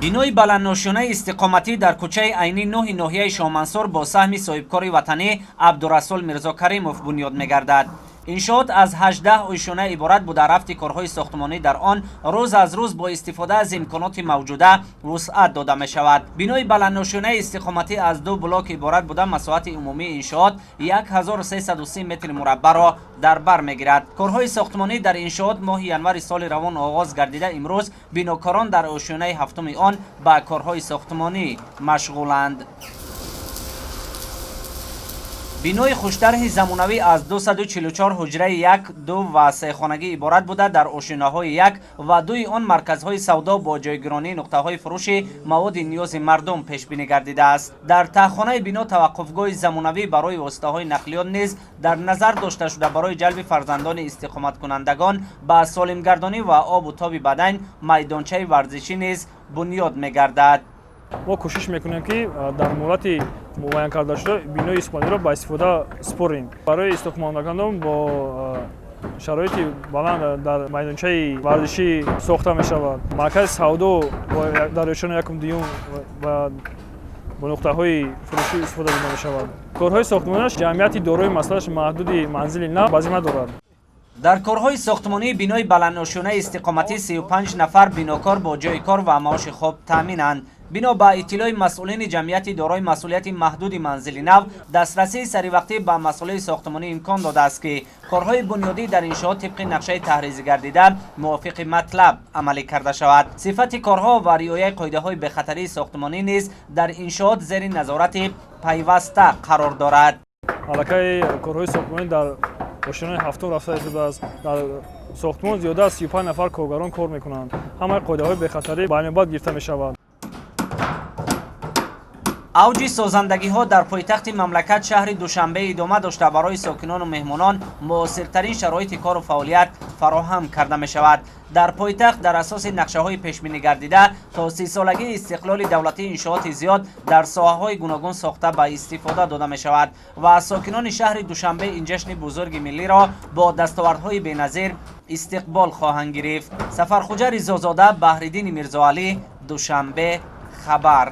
Бинои баландношонаи истиқоматӣ дар кӯчаи Айни нӯҳи ноҳияи Шоҳмансур бо саҳми соҳибкори ватанӣ Абдурасул Мирзокаримов бунёд мегардад. Иншоот аз 18 ошёна иборат буда, рафти корҳои сохтмонӣ дар он рӯз аз рӯз бо истифода аз имконоти мавҷуда вусъат дода мешавад. Бинои баландношонаи истиқоматӣ аз ду блок иборат буда, масоҳати умумии иншоот 1330 метри мураббаъро дар бар мегирад. Корҳои сохтмонӣ дар иншоот моҳи январи соли равон оғоз гардида, имрӯз бинокорон дар ошёнаи ҳафтуми он ба корҳои сохтмонӣ машғуланд. Бинои хуштарҳи замонавӣ аз 244 ҳуҷраи як, ду ва сехонагӣ иборат буда, дар ошёнаҳои як ва дуи он марказҳои савдо бо ҷойгиронии нуқтаҳои фурӯши маводи ниёзи мардум пешбинӣ гардидааст. Дар таҳхонаи бино таваққуфгоҳи замонавӣ барои воситаҳои нақлиёт низ дар назар дошта шуда, барои ҷалби фарзандони истиқоматкунандагон ба солимгардонӣ ва обу тоби бадан майдончаи варзишӣ низ бунёд мегардад. Мо кӯшиш мекунем, ки дар муҳлати муайян карда шуда бинои истиқоматиро ба истифода супорем. Барои истиқоматкунандагон бо шароити баланд дар майдончаи варзишӣ сохта мешавад, маркази савдо дар ошёнаи якум, дуюм ва бо нуқтаҳои фурӯшӣ истифода бурда мешавад. Корҳои сохтмонаш ҷамъияти дорои масъулияти маҳдуди «Манзили нав» ба зимма дорад. Дар корҳои сохтмонии бинои баландношонаи истиқоматӣ 35 нафар бинокор бо ҷойи кор ва маоши хуб таъминанд. Бино ба иттилои масъулини ҷамъияти дорои масъулияти маҳдуди «Манзили нав», дастрасии саривақтӣ ба масолеҳи сохтмонӣ имкон додааст, ки корҳои бунёдӣ дар иншоот тибқи нақшаи таҳризӣ гардида мувофиқи матлаб амалӣ карда шавад. Сифати корҳо ва риояи қоидаҳои бехатарии сохтмонӣ низ дар иншоот зери назорати пайваста қарор дорад. Аллакай корҳои сохтмонӣ дар ошёнаи ҳафтум рафта истодааст. Дар сохтмон зиёда аз 35 нафар коргарон кор мекунанд. Ҳамаи қоидаҳои бехатарӣ ба инобат гирифта мешавад. Авҷи созандагиҳо дар пойтахти мамлакат, шаҳри Душанбе, идома дошта, барои сокинону меҳмонон муосиртарин шароити кору фаъолият фароҳам карда мешавад. Дар пойтахт дар асоси нақшаҳои пешбинӣ гардида то 30-солагии истиқлоли давлатӣ иншооти зиёд дар соҳаҳои гуногун сохта ба истифода дода мешавад ва сокинони шаҳри Душанбе ин ҷашни бузурги миллиро бо дастовардҳои беназир истиқбол хоҳанд гирифт. Сафархуҷа Ризозода, Баҳриддини Мирзоалӣ, Душанбе, «Хабар».